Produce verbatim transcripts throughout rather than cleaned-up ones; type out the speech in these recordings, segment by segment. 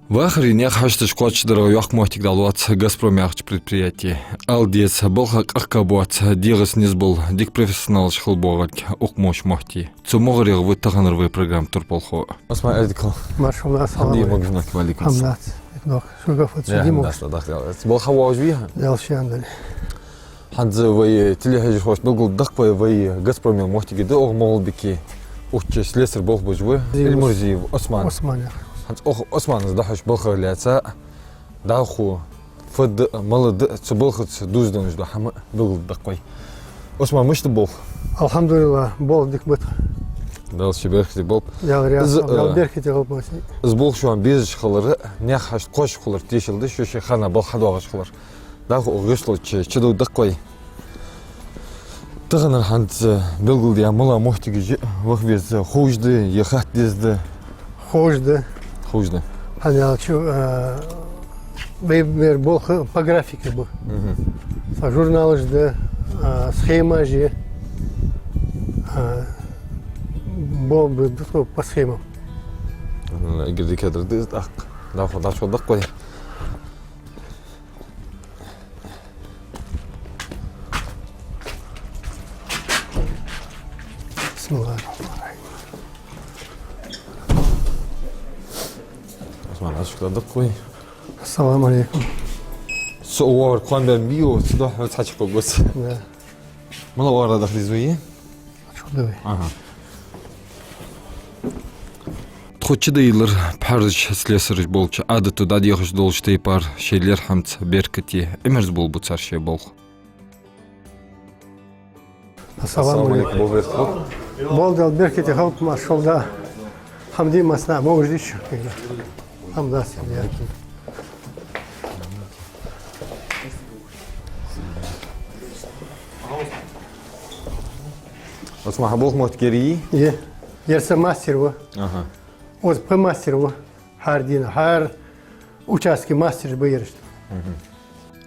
Вахаре наьха хьашташ кхоачашдарах йоккха моттиг дӀалоац «Газпром» яхача предприяте. Ала деза, балха къахкабоаца дегӀаца низ бола дика профессионалаш хила боагӀарг укх мо моттиге. Цу мугӀарера ва таханара вай программа турпалхо. Осман, аьрдиг хилва. Маршал, ассаламу Хьамди, алейкум. Магнитик, ва алейкум Хьамда, ассалам. Дох, шуга фу Я, цуди мог. Хьамда, дах, дах. Балха вожви? Дел шан дали. ХӀанз вай телехьежархошта белгалдаккха вай, вай «Газпром» яха моттиге да, оаха МагӀалбике укх чу слесарь болх беш ва. Зиус. Эльмурзиев Осман. Осман, я. ХӀанз оаха Османас дӀахьош балхах лаьца дӀахо фу да, мала да, цу балхаца дувзаденна дола хӀама белгалдаккха вай. Осман, мишта ба болх? Алхьамдулиллахь, болх дика ба тха. Дала ший беркате болба. Дала раьза хилва, Дала беркате хилба массане. Из болх шоана безаш хилар, наьха хьашт кхоачаш хилар тешал да, шо шоай хана балха хьадоагӀаш хилар. ДӀахо оаха гӀишлонца чудоагӀаргда-кх вай. Таханара хӀанз белгалдаь мала моттигаш ваха веза, ховш да е хатта деза да? Ховш да. Ховш да. ХӀана аьлча, а, вай мер болх по графику ба. Мгм. Са журналаш да, а, схемаш я, а, болх ба, да, по схемам. Мгм, эггара дикагӀдар да из, тӀаккха. ДӀахо дӀачугӀоргда-кх вай. بسم الله الرحمن الرحيم. Осман, дӀачугӀоргда-кх вай. Ассаламу алейкум. Со вар кхоана бен био, цудухьа цхьача кхогус. Да. Мала вара дахлиз вай? ЧудоагӀа. Ага. Тхо чудоаллар пхьараш, слесараш болча, Ӏадато дӀадехаш долча тайпара, шоай лерхӀамца, беркате, Ӏимерза болабу цар шоай болх. Ассаламу алейкум. Ассаламу алейкум. Болх бе тхо. Болх Дала беркате хилба, машаллахӀ. Хьамди, массане а мугӀараш дича. Хьамда сен, я. Осман, хьа болх моттиг ер я? Е. Ер са мастер ва. Ага. Укхаза пхи мастер ва. ХӀара дийнахьа, хӀара участке мастераш ба ераш. Мгм.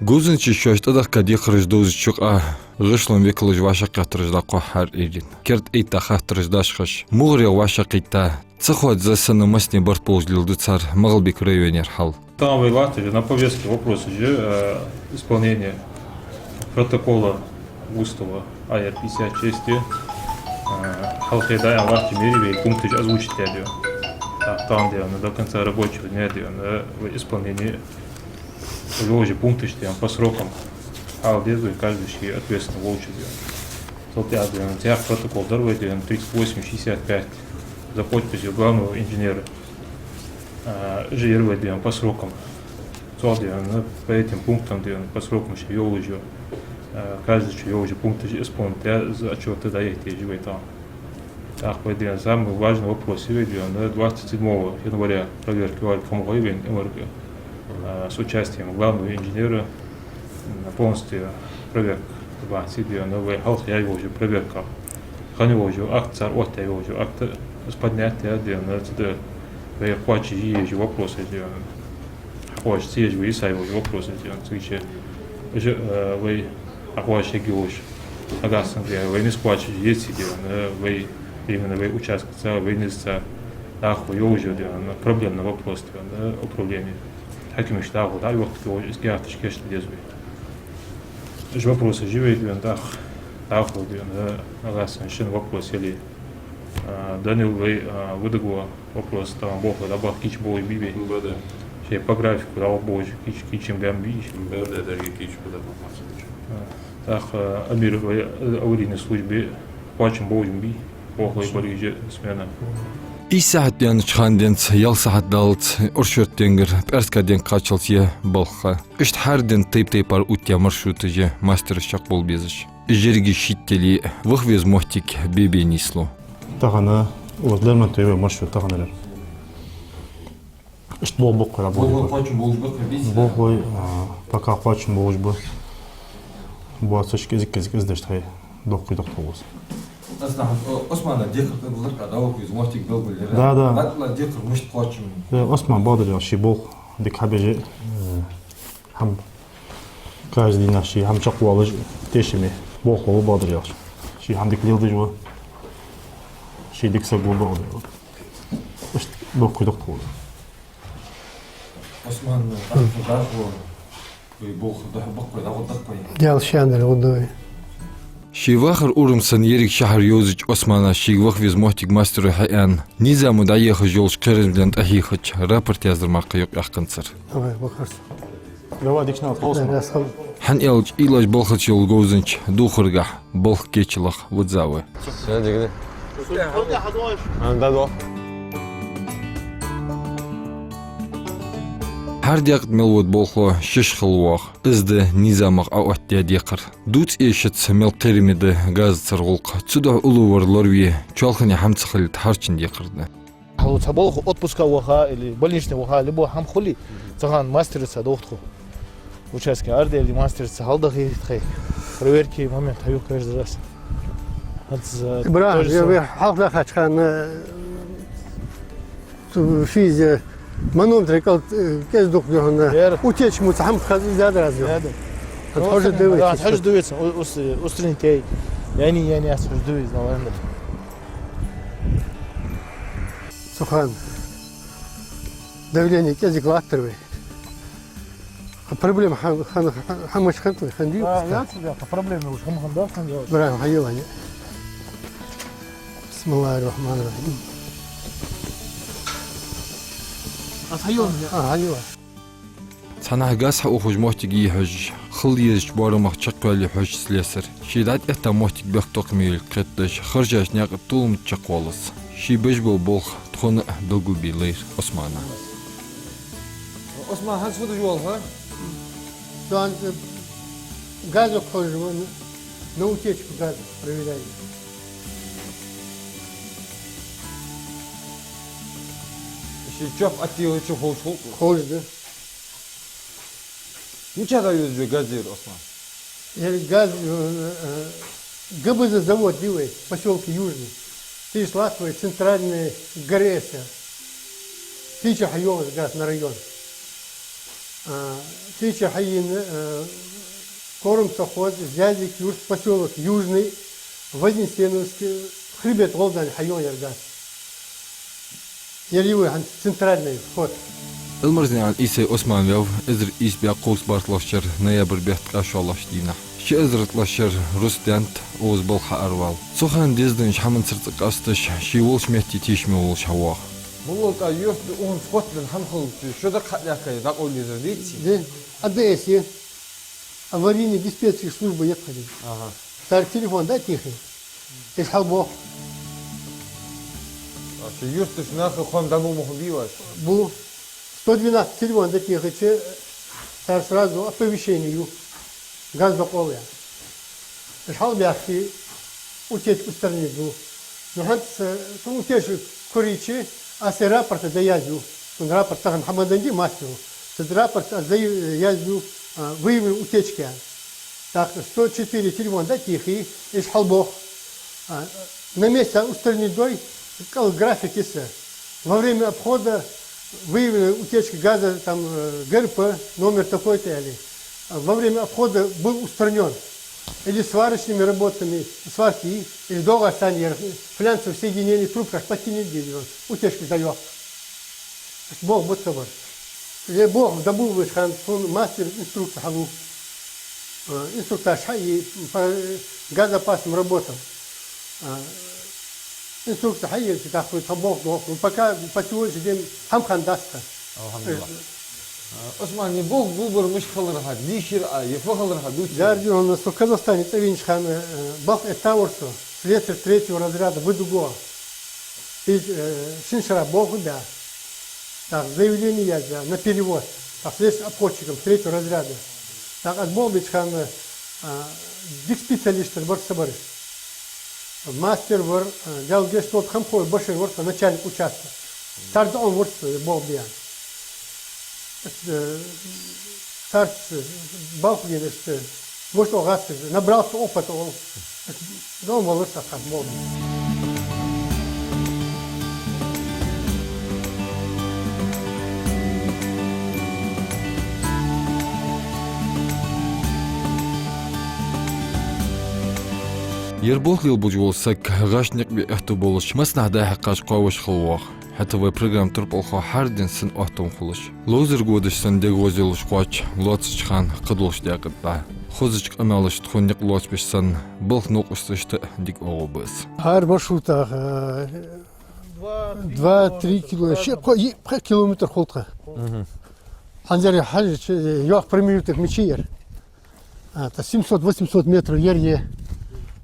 Говзанчаша шоашта тӀадехка декхараш довзача юкъа гӀишлон векалаш вӀашагӀкхетараш дӀакхухь хӀара Ӏуйранна. Керда эттача хаттараш дашхаш, мугӀарера вӀашагӀкхийтта, ца хоадза санна массане барт болаш леладу цар МагӀалбика районера хьал. Тахан вай латташ я на повестке вопросаш, э, исполнения протокола устава А Р пятьдесят шесть, э, хьалхе дӀаяьнна латтача мере вай пункташ озвучить даьд. А, тахан дена до конца рабочего дня дена, э, в исполнении йолаш я пункташ дена по срокам. Хьал деза вай, каждый ший ответственный волча дена. Цул тӀехьа дена, цхьа протокол дар вай дена, тридцать восемь шестьдесят пять, за подписью главного инженера. А, уж ер вай дена по срокам. Цул дена, по этим пунктам дена, по срокам шоай йолаш я. А, каждый шоай йолаш я пункташ исполнить даь, из отчёт дӀаяхийташ я вай тахан. ТӀаккха вай дена самый важный вопрос я вай дена, двадцать седьмого января проверка йоалаяьй МГУ вайна, М Р Г, а, с участием главного инженера, м, полностью проверка бац дена, вай хьалха яь йолаш я проверка. Хинна йолаш я акт, цар оттаяь йолаш я акт, из поднять даь дена, цу тӀа вай кхоачашъе езаш я вопросаш дена. Кхоачаш ца еш вай йиса йолаш я вопросаш дена. Цига уж, э, вай кхоачашъергйолаш, нагахьа санна дена, вай низ кхоачашъе езац дена, вай, именно вай участкаца, вай низаца дӀахо йолаш я дена проблемный вопрос дена управление. Хьакимашта дӀахо дӀа а йохкаш йолаш, из каьхаташ кийчде деза вай. Уж вопросаш я вай дена дӀах-, дӀахо дена, нагахьа санна шин вопрос яле. А, Данил, вай, а, выдогло вопрос, тахан болхлой дӀабаха кийча болаш бий вай? Ба, да. Шоай по графику дӀа болаш кийча, кийчам баьнна бий? Ба, да, деррига кийча ба, да, бахмарсанча. А, тӀаккха, а, Амир, вай, а, аварийной службе кхоачам болаш бий? Болхлой баргийча смена. Ийс сахьат даьннача хана денз ялх сахьат даллалца, оршот денгара пӀаьраска денга кхаччалца я балха. Иштта хӀара ден тайп-тайпара оттаяь маршруташ я мастераша чакхбовла безаш. Уж еррига шийтта яле а, ваха веза моттиг бе-бе нийслу. Тахан укхаза Лермонтове вай маршрут таханара. Иштта болх ба-кх, болхлой кхоачам болаш ба-кх, бийса? Болхлой, а, пока кхоачам болаш ба. Боацаш кӀезиг-кӀезиг из деш тхай дохкий дохталус. Аз нахьа, о, Османа декхар кӀадалар-кх, дӀаваха веза моттиг белгалъяьр. Да, да. Ватла декхар мишта кхоачам? Э, Осман бадар ял ший болх дика хьабеш, э, хӀама каждый дийнахьа ший хӀама чакхвоалаш тешаме болхло ва бадар ял. Ший хӀама дика леладеш ва. Ший дика саг ва бадар ял. Иштта дохкий дохталус. Осман, тӀаккха дӀахо вай болх дӀахо баккхой, дӀагӀоргдаккхой? Даьла ший хьандар гӀоргда вай. Ший вахара урам санна еррига шахьар йовзача Османа шийга ваха веза моттиг мастеро хьааьнна, низамо дӀаехаш йолча кхерамзлен тӀахьийхача рапорт яздар мара юкъ яьккханзар. Давай, бахарс. Давай, дикача наха тховсма. Хьан аьлча, уйлаш балхаца йола говзанча духаргахьа балха кечалах виза вай. Ан да до. ХӀара декъе мел вода болхло шиш хила воагӀа. Из да низамах Ӏооттадаь декхар. Дувца эшац мел кхераме да газацара гӀулакх. Цудухьа уллув вар лораве, чоалхане хӀама ца хилийта хьарчун декхар да. Хьо цхьа болх отпуска ваха или больничный ваха, либо хӀама хуле, цу хана мастераца дохтхо. Участке ардели мастераца хьалдахе тхай. Проверки момент хьаю каждый раз. ХӀанз, э, Ибрахим, то же я самое. Вай хьалха дахача хана, э, ту физе манометр кӀал, э, кӀезига дукха духьана. Яра. Утечка муца хӀама хаза из ядар аз йо. Яра. ХӀанз хьожа дувиц. Да, хьожа дувиц. У-, ус-, устранить яй. Яни, яни, аз хьожа дувиц, наверное. Цу хана давление кӀезига латтар вай. Ха, проблема хьан-, хьан-, хьан-, хьамаш хиннад вай, хиннадий? А, пуста? Я тебе, ха, проблема уж хьам-, хьан да, хьан да? Ибрахим, хьайола, не. Бисмиллахир-рахманир-рахим. А, хьайола, не. А, хьайола. Цхьаннахьа газ хьаухаш моттиг йий хьожаш, хила езача боарамах чакхъяьлий хьожаш слесарь. Ший дӀатӀаэтта моттиг бехктокхаме йолга кхетадеш, харжача наькъа толамца чакхвалац. Ший беш бола болх тхона а белгалбе лайра Османа. Осман, хӀанз фу деш воалл хьо? Сон, э, газ хьожа, на утечку газа проверяю. Ший чоп аттийла чу ховш хул? Ховш да. Мичара йовзаш я газ ер, Осман? Ер газ, э, э, Г Б З завод дий вай, посёлке Южный. Тиша латт вай центральный Г Р С. Тича хьайоагӀаш газ на район. А, тича хьайийна, э, кормсовхоз Зязик-Юрт, посёлок Южный, Вознесеновский, хребет гӀолла хьайоагӀа ер газ. Ер я вай хӀанз центральный вход. Илмарзнаькъан Ӏийсай Осман ваьв эзар ийс бӀаь кховзткъа бартлагӀча шера ноябрь бетта ткъаь шоллагӀча дийнахьа. Ши эзар ткъаь шера рузкъа даьннад укхаза балха арвала. Цу хана деза деннача хӀаманцара цӀакъасташ, ший волча метте тийша мел волаш хьавоагӀа. Муллалта юрт да, укхунца хоттаденна хӀама хилча, шо дакъа хьадаьхкай дӀакъовла езар деций? Де, А Д С е. Аварийный диспетчерски служба я тха. Ага. Царга телефон дӀатехе, уж хьалбоах. Аша юртарча наха хоам дӀабу муха бий ваш? Бу. Сто двенадцать телефон дӀатехача, цар сразу оповещение ю. Газ дӀакъовла. Уж хьалбаьхке, утечка устранить ду. Ну, хӀанз, э, цу утечка корайича, аз сай рапорт дӀаязъю. Цун рапорт тахан хьабенна да мастеро. Цу рапорт аз дӀаязъю, а, выявлена утечка. Так, сто четыре телефон дӀатехе, уж хьалбоах. А, на месте устранить дой, кӀал график йиса. Во время обхода выявлена утечка газа, там, э, Г Р П, номер такой-то, или, а, во время обхода был устранён. Или сварочными работами, сварки, или доагӀа саньер, фланцевое соединение, трубкаш подтянуть деза, утечка дӀайоаккх. Болх бу тхабар. Е болх дӀаболабеча хана цун мастера инструкци хьалу. Э, инструктаж хьае по газоопасным работам. Э, инструкци хьаеча, тӀаккха тха болх доагӀа. Ну, пока по сегодняшний день хӀама хиннадац тха. Алхьамдулиллахь. Э, Осман, е болх бубар мишта хилар хьа, дийшар Ӏа, е фу хилар хьа дувцар? Яр дий хьона, со Казахстане цӀавенача хана, э, балха этта вар со, слесарь третьего разряда В Д Г О. Из, э, шин шера болх баь. Так, заявление язъяь на перевод. Так, слесарь-обходчиком третьего разряда. Так, аз болх беча хана, а, дика специалисташ бар са бараш. Мастер вар, а, Даьла гешт долда, Хамхой Башир вар са начальник участка. Цар дӀаоам вар са болх бе. Э, царца балха генашта, вошта гӀаскаш, набрался опыта ол. ДӀаоам валар са хьа болх бе. Ер болх лелабеш вола саг гӀаш никъ бе аьттув болаш, массанахьа дӀа-хьа кхача кхоаваш хила воагӀа. ТВ программа турпалхо хьардин санна оттам хулаш. Ловзар годаш санна дегӀозелуш кхоач, лоацача хана кхыдолаш декъа тӀа. Хозача къамаьлаш тхона никъ лоацбеш санна, балха новкъосташта дика оагӀув ба из. ХӀара маршрутах, э, два-три кило, ши-, кхо-, йиъ-пхи километр хул тха. Мгм. ХӀанзара хьажача, э, йоккха промежуток мичай яр. А, тӀа семьсот-восемьсот метров яр е.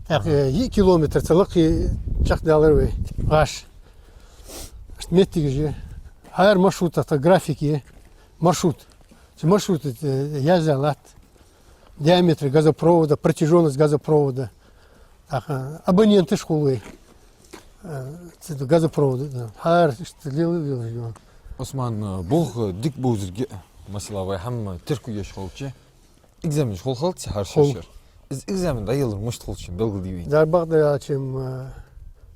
ТӀаккха, э, йиъ километр цу лакхе чакхдаьлар вай гӀаш. Иштта моттигаш я. ХӀара маршрутах тха график я. Маршрут. Цу маршрута, э, яздаь латт диаметр газопровода, протяжённость газопровода. ТӀаккха абоненташ хул вай. Э, цу газопровода, да. ХӀара иштта лела, лела, лела. Осман, э, болх дика бовзарга, масала, вай хӀама терко еш хилча, экзаменаш хул хилац хӀара шера? Хул. Из экзамен дӀаялар мишта хул шоана, белгалде вайна. Дар бакъдар аьлча, э,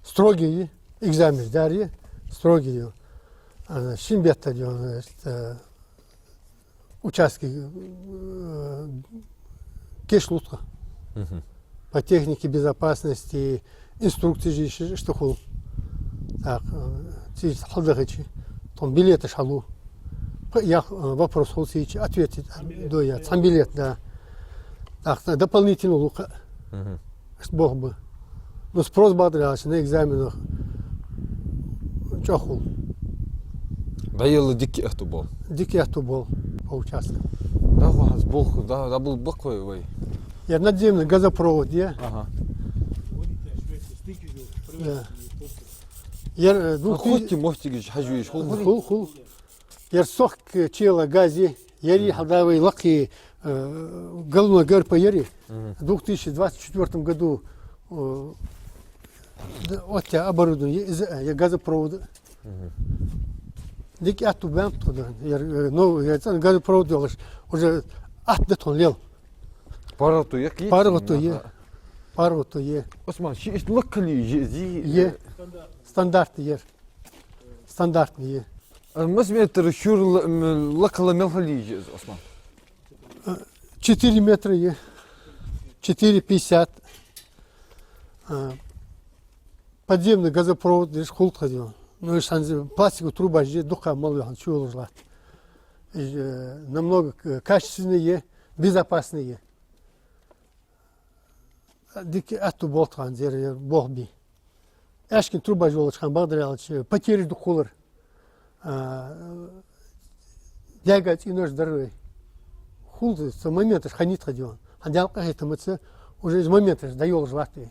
строгий экзаменаш дар я, строгий я. А, шин бетта я, значит, э, участке, э, кийчлу тхо. Мгм. По технике безопасности, инструкцеш иш-, иштта хул. ТӀаккха, э, цига хьалдахача, тхона билеташ хьалу. Пхи-ялх, э, вопрос хул цига, ответить дой аз. Цхьан билет, да. ТӀаккха дополнительно лу кхы. Мгм. Иштта болх ба. Ну, спрос бакъдар аьлча, на экзаменах чӀоагӀа хул. ДӀаелла дика аьттув боал. Дика аьттув боал по участку. ДӀахо хӀанз болх, да, дӀаболабу бакъ вай, вай. Яр надземный газопровод я. Ага. Да. Яр, э, двух тысяч- Хотти моттигаш хьажа везаш хул, хул? Хул, хул. Яр сохк чела газ я, яр, мгм, хьалда вай лакхе, э, головной ГРП яр. Мгм. В двух тысячи двадцать четвёртом году, э, да, оттаяь оборудование, из, э, я газопровод. Мгм. Дика аьттув баьннаб тхона, яр, э, ну, яр цӀена газопровод йолаш, уже атта да тхона лел. ПаргӀато я кхы? ПаргӀато я. Аха. ПаргӀато я. Осман, ши иштта лакхе лийжи зи? Е. Э, стандартный яр. Стандартный я. А масса метр шура ла-, м, лакхе мел хила йиш я из, Осман? Э, четыре метра я. Четыре пятьдесят. А, подземный газопровод, видишь, хул тха дел. Ну, и шанзи пластиковый трубаш я, дукха мел ваьхьан чу йолаш латт. И, э, намного к-, качественнее, безопаснее. Дика аьттув боал тхона, зер болх бе. Аьшкан трубаш йолча хана, бакъдар аьлча, потеряш дукха хулар. А, даьга цӀенош дар вай. Хул цу моменташ хиннай тха дел. ХӀанз Даьла къахетамца уже из моменташ дӀайолаш латт вай.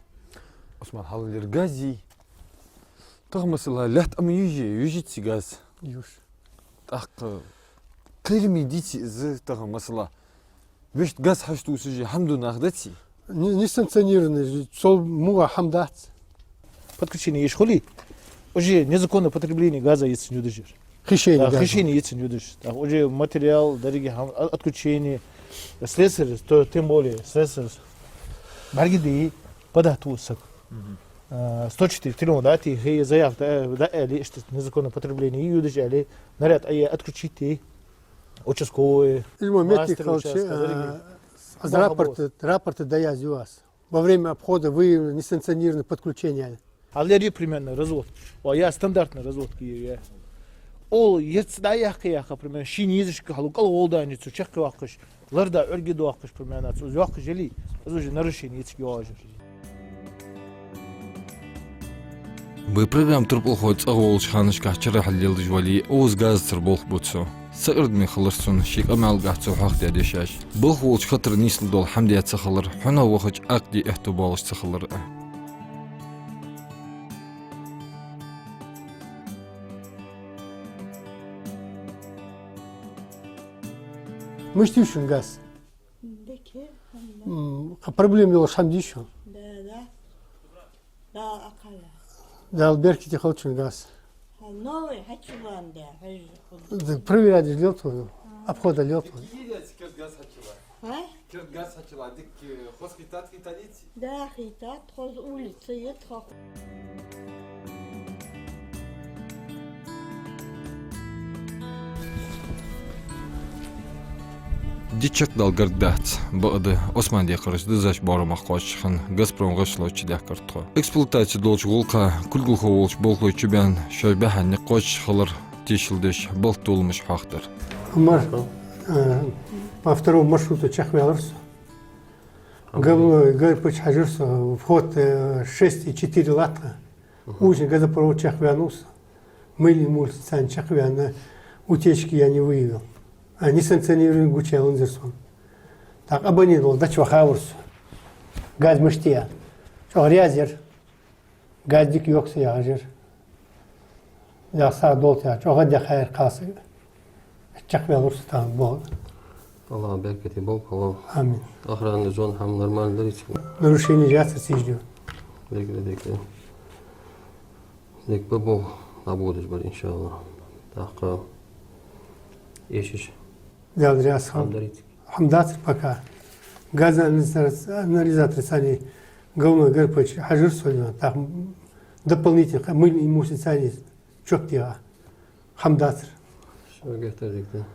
Осман, хьаллера газ я. Тахан масала лаьтта ам южи, южиций газ? Юж. ТӀаккха кхераме деций из тахан масала? Вешта газ хьаштувсаш хӀама ду нах деций? Не-, несанкционированный, цул мугӀа хӀама дац. Подключение еш хуле, уже незаконное потребление газа йицъян юдаш яр. Хищение, да, газа. Хищение йицъян юдаш. Так, уже материал, деррига хӀама, а-, отключение, слесарь, то, тем более, слесарь. БӀаргадайе, подать ва саг. Мгм. А, сто четыре телефон дӀатехе, заявка дӀа-, дӀааьле, иштта незаконное потребление я юдаш аьле, наряд айя, отключить е. Участковый, из мо моттиг мастер хилча, участка, а, деррига. Аз рапорт, рапорт дӀаязъю аз. Во время обхода выявлено несанкционированное подключение. Хьаллера примерно развод. Ва я стандартный разводка я, я. Ол ец дӀаяьккха, яьккха, примерно, шийна езашка хьалу кӀал гӀолла даьнна цу чакхйоаккхаш, ларда Ӏурге доаккхаш, примерно, цу йоаккхаш яле, из уже нарушение йицъян йоагӀаш яр. Вай программа турпалхой цӀагӀа волча ханашка чарахьал леладеш вале, укхаза газацара болх бу цо. Сакъердаме хилар цун, ший къамаьлагахьа цо хьоахадаь дешаш. Балха волча хатар нийслургдола хӀама даь ца хилар, хьунагӀа вахача акъ де аьттув боалаш ца хилар а. Мишта я шун газ? Дика, хӀама. М, кхы проблема йолаш хӀама дий шун? Да, да. Да, акхала. Дала беркате хилда шун газ. Хьа, новый хьачуван да, хьажа хул. Да, проверять лел тхо, обхода лел тхо. Дика йий, керда газ хьачува? А? Керда газ хьачува, дика, э, хоза хийттад, хийттадеций? Да, хийттад, хоза улица я тха. Ди чакхдала гарга дац, бакъда Ӏусмана декхараш дизза боарамах кхоачаш хинна «Газпром» гӀишло чудехкар тхо. Эксплуатаце долча гӀулакха кулгалхо волча болхлой чубаьнна, шоай баьхьан никъ кхоачаш хилар тешал деш, балха толамаш хьоахадир. Мар-, э, по второму маршруту чакхваьлар со. Головной ГРП чу хьажар со, вход, э, шесть и четыре латт. Мгм. Уличный газопровод чакхваьннав со. Мыльный муль царна чакхваьнна, утечки я не выявил. А несанкционированный гучаяь ланзар сона. ТӀаккха абонент волча дӀачуваха вар со. Газ мишта я? ЧӀоагӀа раьза яр. Газ дика йоагӀа са яхаш яр. Яхар долаш яр, чӀоагӀа дехаяр кхалсаг. Чакхваьлар со тахан болх. АллахӀа беркате болба, АллахӀа. Амин. Охранный зона хӀама нормально дарий цига? Нарушений яцар сиждю. Дика да, дика да. Дика ба болх, дӀабодаш бар, иншаАллахӀ. ТӀаккха эшаш. Даьла раьза хилва. ХӀама дарий цига? ХӀама дацар пока. Газоанализатор, анализатор царна головной ГРП чу хьажар со, тӀаккха дополнительно мыльный муль царна чопдийгӀа. ХӀама дацар. Всё, геттара дика да.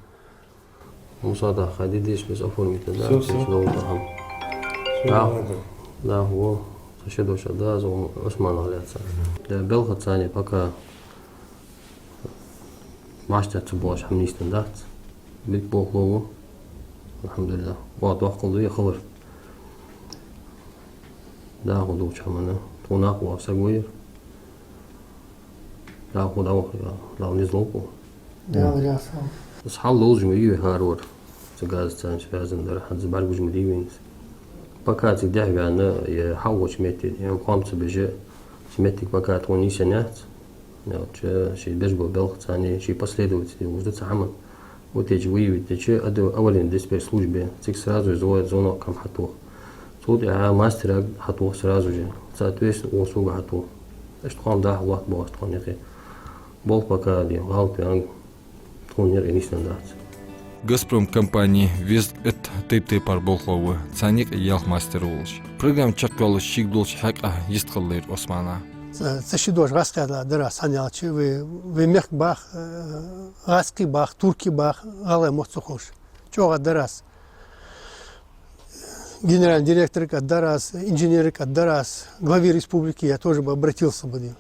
Муса, тӀаккха ди деш беза оформить да, всё, всё. Деш долаш да хӀама. Всё, да, нормально. Да, во, со ши дош да, аз Ӏусманах лаьца. Да, балха царна пока мастер ца болаш хӀама нийсденна дац. Бит болх лов. АлхьамдулиллахӀ. Ва дохкал ду я хилар. Да, ху долча хӀамана. Тхона накъа вола саг ва ер. Да, ху дӀаваха, Дала низ лолба. Даьла раьза хилва. Из хьал ловзаш ма дий вай хӀара вар. Цу газаца связан дар, хӀанз бӀаргагуш ма дий вайна из. Пока цига дехьаваьнна, е хьалволча метте, е кхоам ца беш, цу метте пока тхона нийсъенна яц. Нагахьа ший беш бола балха царна, ший последовательность долаш да цу хӀаман. Утечка выявить дича, ада аварийной диспетчерская служба, цига сразу же звонок, звонок кхы хьатох. Цул тӀехьагӀа мастерага хьатох сразу же. Соответственно, укхаза сога хьатох. Иштта кхоам даха лоаттабу аз тхона юхе. Болх пока де, гӀалат ваьннав, тхона юкъе нийсденна дац. «Газпром» компане везткъа итт тайп-тайпара болхлой ба, царна юкъе ялх мастер волаш. Программа чакхйоалаш шийга долча хьакъехьа йистхилар Ӏусмана. Цу, цу ши дош гӀазкхий дар аз, хӀана аьлча вай, вай мехка бах, э, гӀазкхий бах, туркий бах, гӀалгӀай мотт ца ховш. ЧӀоагӀа дар аз. Генеральный директорага а дар аз, инженерага а дар аз, главе республики я тоже бы обратился бы.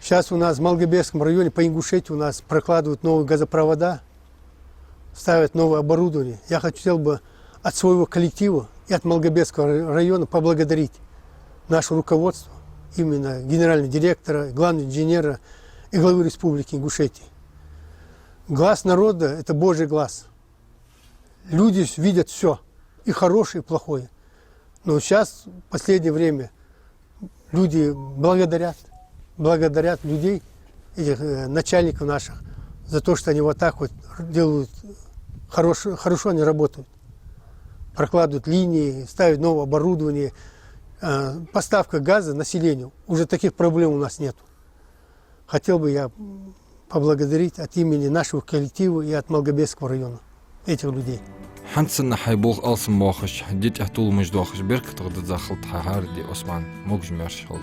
Щас у нас в Малгобекском районе по Ингушетии у нас прокладывают новые газопровода, ставят новое оборудование. Я хотел бы от своего коллектива и от Малгобекского рай-, района поблагодарить наше руководство, именно генерального директора, главного инженера и главы Республики Ингушетии. Глас народа — это Божий глас. Люди с-, видят всё, и хорошее, и плохое. Но щас, в последнее время, люди благодарят, благодарят людей, этих, э, начальников наших, за то, что они вот так вот делают, хорошо, хорошо они работают. Прокладывают линии, ставят новое оборудование. Э, поставка газа населению, уже таких проблем у нас нету. Хотел бы я поблагодарить от имени нашего коллектива и от Малгобекского района этих людей. ХӀанз санна хьай болх алсамбоахаш, ди тӀа толамаш доахаш, беркатах дизза хилда хьа хӀара ди, Ӏусман, могаш-маьрша хила.